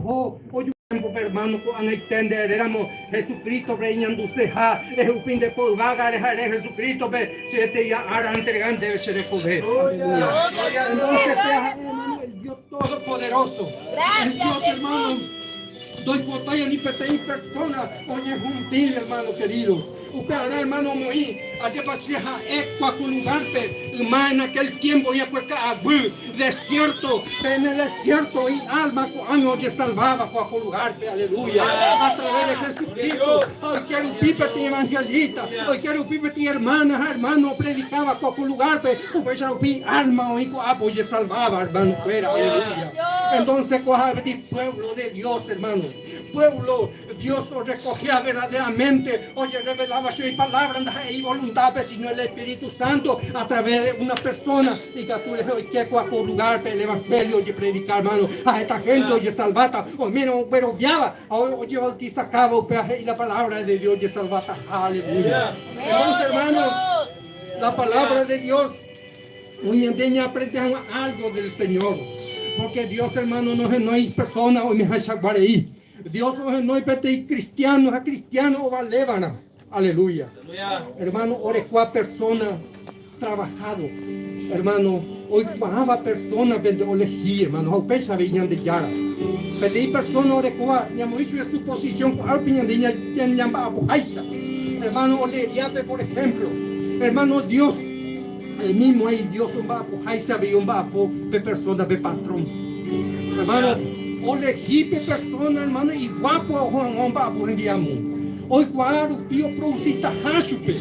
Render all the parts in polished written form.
oho oju tiémpope hermano ko'ag̃aite nde eréramo Jesucristo-pe iñanduseha, ehupi nde po yvágare ha ere Jesucristo-pe, Cheteia ára antrega ndéve che rekove. Aleluya. Entonces péa ha'e hermano el Dios Todopoderoso. El Dios hermano ndoipotái ani peteĩ persona oñehundi hermano querido. Upearã hermano omoĩ ajépa che ha'e kua ko lugar-pe yma en aquel tiempo oĩakue ka'aguy, desierto, pe en el desierto oĩ alma ko'ág̃a ojesalváva kua ko lugar-pe, aleluya, a través de Jesucristo ha oike rupi peteĩ evangelista, oike rupi peteĩ hermana ha hermano opredikáva kua ko lugar-pe, upéicha rupi alma oĩ ko'ápe ojesalváva, hermano-kuéra, aleluya. Entonces kua ha'e peteĩ pueblo de Dios, hermano, pueblo Dios orrekohea verdaderamente ojerreveláva chupe ipalávra ndaha'éi ivoluntápe, sino el Espíritu Santo a través de una persona ikatu rehe oike kua ko lugárpe el evangelio ojepredika hermano ha heta hénte ojesalváta oimérõ ogueroviáva ha ojebautisakáva upéva he'i la palabra de Dios ojesalvataha. Aleluya. Entonces hermano, la palabra de Dios oñande ñaaprende hag̃ua algo del Señor, porque Dios hermano nohenói persona oimehaichagua rei. Dios ohenói peteĩ cristiano ha cristiano ovalévarã. Aleluya. Hermano, orekua persona trabajado. Hermano, oikuaáva persona-pente olehi, hermano, ha upéicha avei Ñandejára. Peteĩ persona orekóva ñamoĩ chupe su posición ko'árupi ñande ñamba'apoháicha. Hermano, oleriápe, por ejemplo, hermano, Dios, el mismo ahí Dios omba'apoháicha avei omba'apo pe persona, pe patrón. Hermano, olehi pe persona, hermano, iguápo oho hag̃ua omba'apo hendiamo. Oikuaa rupi oproducitaha chupe.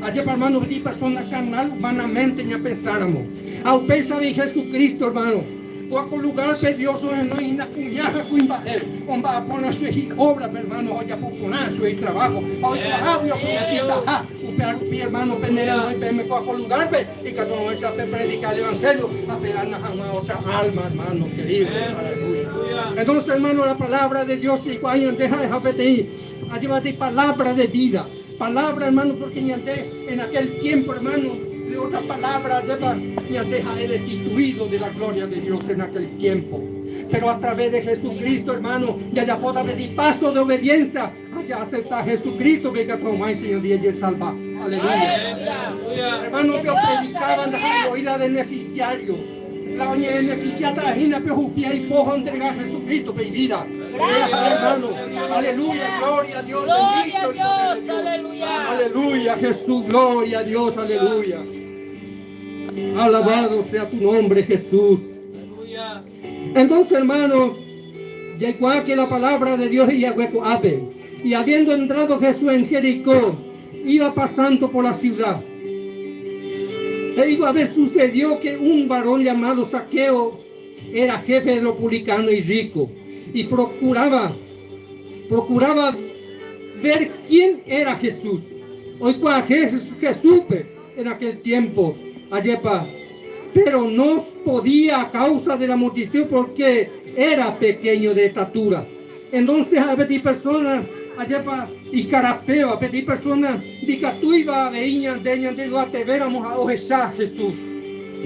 Ajépa, hermano, peteĩ persona carnal humanamente ñapensáramo. Ha upéicha avei Jesucristo, hermano. Kóa ko lugárpe Dios ohenói hína kuña ha kuimba'e, omba'apórã chue hi'óbrape, hermano, ha ojapo porã chue itraváho, ha oikuaágui oproducitaha. Upéva rupi, hermano, pene renói peẽme kóa ko lugárpe, ikatu hag̃uáicha pepredika el evangelio ha pegana hag̃ua otra alma, hermano querido. Aleluya. Entonces, hermano, la palabra de Dios jaikuaa ñande ha'eha peteĩ ajevate palabra de vida. Palabra, hermano, porque ñande en aquel tiempo, hermano, de otra palabra, ajépa ñande ha'e destituido de la gloria de Dios en aquel tiempo. Pero a través de Jesucristo, hermano, jajapóta peteĩ paso de obediencia ha ja'acepta Jesucristo-pe ikatu hag̃uáicha ñande jajesalva. Aleluya. Hermano, pe opredicáva ndaha'éi voi la beneficiario. La oñebeneficiáta hína pe ohupia ipo ha ontrega Jesucristo-pe ivida. Hermano, aleluya, gloria a Dios, bendito el poder de Dios. Aleluya, Jesús, gloria a Dios, aleluya. Alabado sea tu nombre, Jesús. Entonces, hermano, jaikuaa que la palabra de Dios he'i hague ko'ápe. Y habiendo entrado Jesús en Jericó, iba pasando por la ciudad. He'i guave sucedió que un varón llamado Zaqueo era jefe de los publicanos y rico, y procuraba, procuraba ver quién era Jesús. Oikuaa Jesúspe en aquel tiempo, ajépa, pero no podía a causa de la multitud porque era pequeño de estatura. Entonces ha'e peteĩ persona, ajépa, ikarapéva, peteĩ persona ndikatúiva avei ñande ñandeyvatevéramo ha'e ohecha Jesús.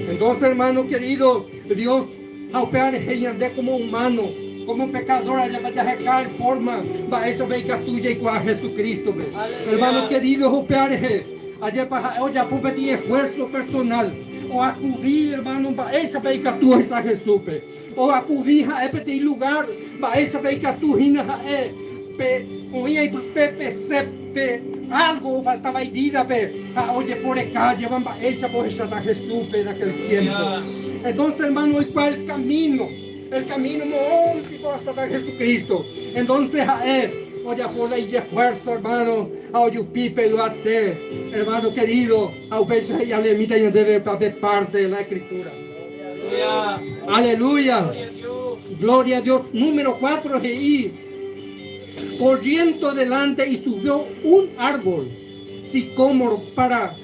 Entonces, hermano querido, Dios ha upéva rehe ñande como humano, como pecador, ajépa jaheka en forma mba'éichapa ikatu jaikuaa Jesucristo-pe. Hermano querido, upéva rehe, ajépa ha'e ojapo peteĩ esfuerzo personal, oakudi, hermano, mba'éichapa ikatu ohecha Jesús-pe. Oakudi ha'e peteĩ lugár mba'éichapa ikatu hína ha'e pe oĩ aipype pe sed pe álgo ofaltáva ivídape ha ojeporeka jeva mba'éichapa ohecháta Jesúspe en aquel tiempo. Entonces, hermano, oikuaa el camino, el camino moõrupi ohasáta Jesucristo. Entonces ha'e ojapo la ijesfuerzo, hermano, ha ojupi pe yvate, hermano querido, ha upéicha he'i aleemíta ñandéve pe parte de la escritura. Aleluya. Gloria a Dios. Número 4 he'i, Corriendo delante y subió un árbol sicómoro para,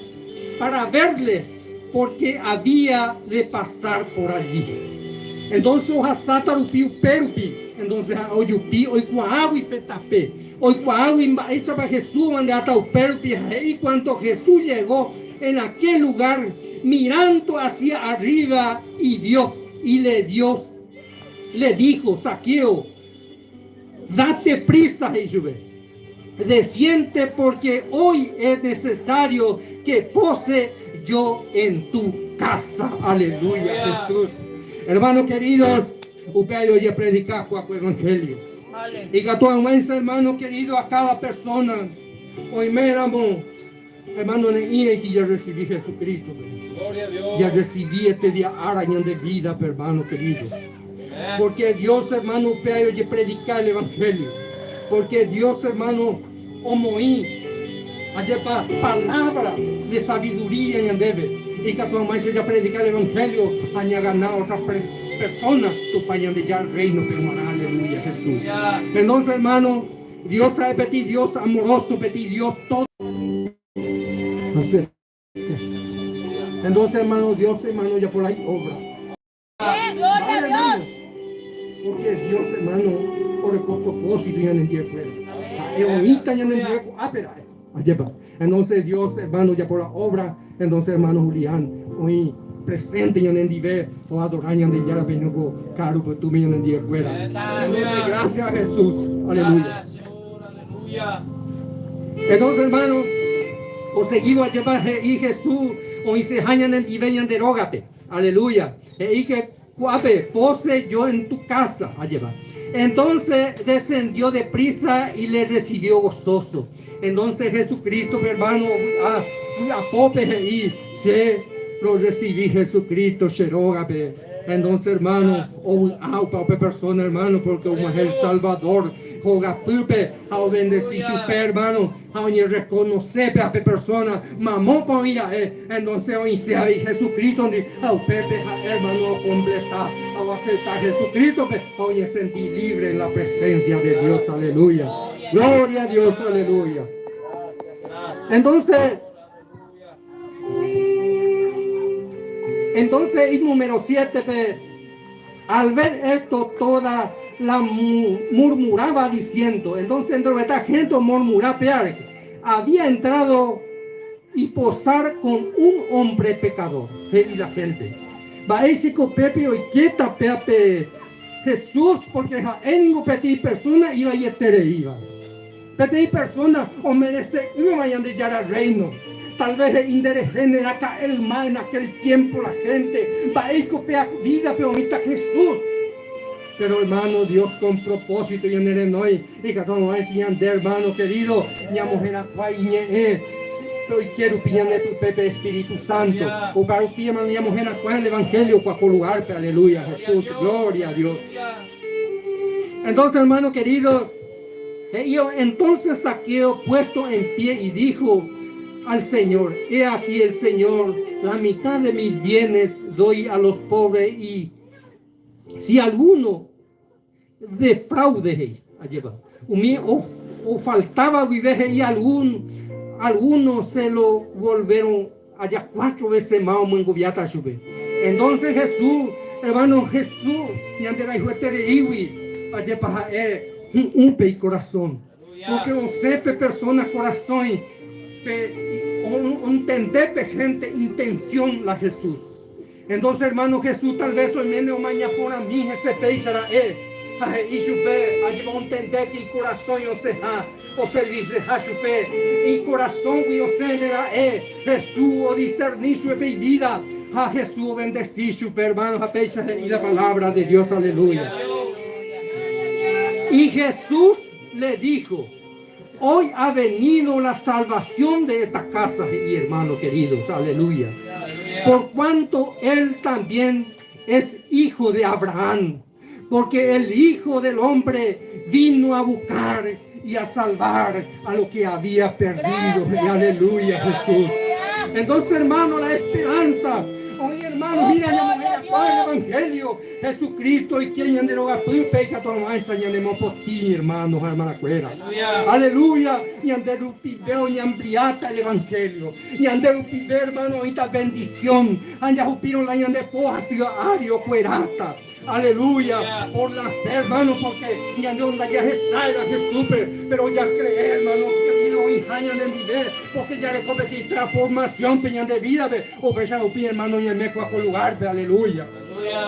para verles, porque había de pasar por allí. Entonces ohasáta rupi upérupi, entonces ha'e ojupi oikuaágui pe tape, oikuaágui mba'éichapa Jesús omandeáta upérupi ha he'i cuanto Jesús llegó en aquel lugar mirando hacia arriba y vio, y le dio, le dijo, Zaqueo. Date prisa, he'i chupe. Desciende porque hoy es necesario que pose yo en tu casa. Aleluya, Jesús. Hermanos queridos, upe ae ojepredika ko evangelio. Ikatu hag̃uáicha, hermano querido, a cada persona oiméramo, hermano, ne'ĩraiti jarrecibi Jesucristo-pe. Jarrecibi este día ára ñande vida-pe, hermano querido. Porque Dios, hermano, upe ae ojepredika el evangelio. Porque Dios, hermano, omoĩ ajépa palabra de sabiduría ñandéve ikatu hag̃uáicha japredika el evangelio ha ñagana otra persona Tupã Ñandejára reino-pe g̃uarã. Aleluya, Jesús. Entonces, hermano, Dios ha'e peteĩ Dios amoroso, peteĩ Dios todo. Entonces, hermano, Dios, hermano, ya por ahí obra. Gloria a Dios. Porque Dios, hermano, oreko propósito ñanendiekuéra. Ha'e oĩta ñanendive ko'ápe ra'e. Ajépa. Entonces Dios, hermano, ya por la obra, entonces, hermano Julián, oĩ presente ñanendive oadora Ñandejárape ñoko ka'aru pytũme ñanendiekuéra. Entonces, gracias a Jesús. Aleluya. Entonces, hermano, oseguivo ajépa he'i Jesús oĩseha ñanendive ñande rógape. Aleluya. He'i que ko'ápe, pose yo en tu casa, ajépa. Entonces descendió de prisa y le recibió gozoso. Entonces Jesucristo, mi hermano, vy'a, vy'apópe he'i, che lo recibí Jesucristo che rógape. Entonces, hermano, ovy'a upe upe persona, hermano, porque og̃uahẽ el Salvador hogapýpe ha obendeci chupe, hermano. Ha oñerrekonose pe ape persóna mamópa oĩ ra'e, entónse oĩse avei Jesucrístondi, ha upépe ha'e ermáno okompleta ha oasepta Jesucrístope ha oñesenti lívre en la presénsia de Dios. Aleluya. Gloria a Dios, aleluya. Entonces, entonces, y número 7, al ver esto, toda la murmuraba diciendo, entonces entre esta gente murmuraba, había entrado y posar con un hombre pecador, y la gente. Mba'éichiko pépe oikéta péape Jesús, porque ha'e ningo peteĩ persona ivaietereíva. Peteĩ persona omerece'ỹva Ñandejára Reino. Tal vez he'i nderehe neraka'e yma en aquel tiempo la gente, mba'éiko pe vida-pe oĩta Jesús. Pero hermano, Dios con propósito ñanerenói ikatu hag̃uáicha ñande hermano querido ñamoherakuã iñe'ẽ pe oike rupi ñane pype pe Espíritu Santo. Upe rupi hermano ñamoherakuã el Evangelio kua ko lugar-pe. Aleluya, Jesús, gloria a Dios. Entonces hermano querido, He'i, Entonces Zaqueo puesto en pie y dijo al Señor, He aquí el Señor, la mitad de mis bienes doy a los pobres y si alguno defraude, he'i, ajépa, umi ofaltáva guive he'i algún, alguno se lo volvieron allá cuatro veces más omyengoviáta chupe. Entonces Jesús, hermano, Jesús ñanderayhuetereígui, ajépa ha'e hu'ũ pe ikorasõ. Porque osẽ pe persona korasõi pe ontende pe gente intención la Jesús. Entonces hermano Jesús tal vez oiméne omaña porãmi hese péicha ra'e ha he'i chupe ajépa ontende ke ikorasõi osẽha oserviseha chupe ikorasõgui osẽne ra'e Jesús odiserni chupe pe ivida ha Jesús obendesi chupe hermano ha péicha he'i la palabra de Dios aleluya. Y Jesús le dijo, Hoy ha venido la salvación de esta casa, he'i hermano queridos, aleluya, por cuanto él también es hijo de Abraham, porque el Hijo del Hombre vino a buscar y a salvar a lo que había perdido, he'i, aleluya Jesús. Entonces hermano, la esperanza, oĩ hermano hína ñamoherakuã el evangelio, Jesucristo oike ñande rogapýpe ikatu hag̃uáicha ñanemopotĩ, hermano ha hermana-kuéra. Aleluya! Ñande rupive oñeampliáta el Evangelio. Ñande rupive, hermano, oĩta bendición ha jahupírõ la ñande po hasýva ári okueráta. Aleluya! Por la fe, hermano, porque ñande ndajahechái la Jesús-pe, pero jacree, hermano, querido, oĩha ñanendive, porque jareko peteĩ transformación-pe ñande vida-pe. Upéicha rupi, hermano, ñaime kua ko lugar-pe. Aleluya!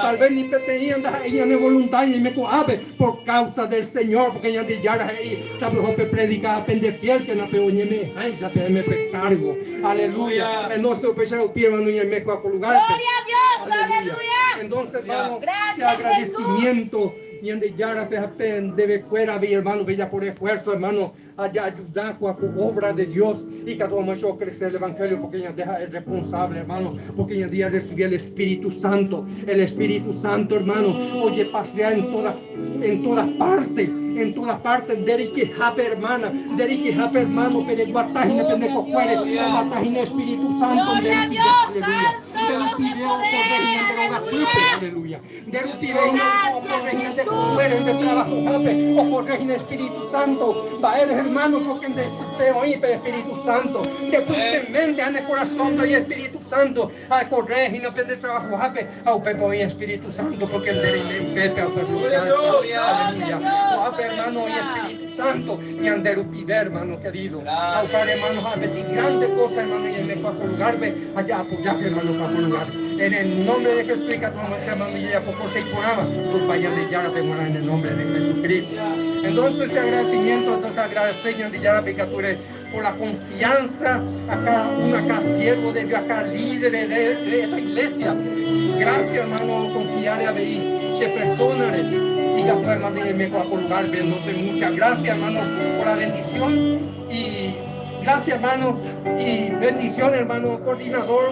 Tal vez ni peteĩ ndaha'éi ñane voluntad ñaime ko'ápe por causa del Señor, porque Ñandejára he'i, Tapeho pepredika ha pendefiélkena pe oñeme'ẽháicha peẽme pe cargo. Aleluya. Entonces upéicha rupi hermano ñaime ko'a ko lugárpe. Gloria a Dios, Aleluya. aleluya. Entonces hermano, Gracias, che agradecimiento Ñandejárape ha pendevekuéra avei hermano pejapo esfuerzo hermano Ja'ajuda kua ko obra de Dios ikatu hag̃uáicha ocrece el evangelio porque ñande ha'e responsable hermano porque ñande jarrecibi el Espíritu Santo. El Espíritu Santo hermano ojepasea en todas en todas partes, en todas partes nde reikehápe hermana, nde reikehápe hermano pe reguata hína pende kokuére, oguata hína Espíritu Santo nde Gloria a rupive, Dios, aleluya. Santo Nde Dios de rupive okorre hína poder, nde rogapýpe, aleluya. aleluya. Nde rupive hína okorre Gracias, hína nde Jesús. kokuére, nde trabajohápe, okorre hína Espíritu Santo. Mba'ére hermano, porque nde pype oĩ pe Espíritu Santo. Nde pypeménte ha ne corazón-pe oĩ Espíritu Santo. Ha ekorre hína pe nde trabajohápe ha upépe oĩ Espíritu Santo, porque nde reime upépe ha upe lugárpe. Gloria a Aleluya. Dios, Ko'ápe hermano oĩ aleluya. Espíritu Santo ñande rupive, hermano querido. Ha upévare hermano ha'e peteĩ grande cosa, hermano, ñaime ko'ã ko lugárpe ha ja'apojáke, hermano, ko'ã ko lugárpe. En el nombre de Jesús ikatu hag̃ua che hermano jajapo cosa iporãva Tupã Ñandejárape g̃uarã en el nombre de Jesucristo. Entonces che agradecimiento, entonces agradece Ñandejárape ikatúre por la confianza a cada uno, a cada siervo de Dios, a cada líder de, de esta iglesia. Gracias hermano, confiar avei che persona-re ikatu hermano ñaime ko'ã ko lugar-pe. Entonces muchas gracias hermano por la bendición y gracias hermano y bendición hermano coordinador.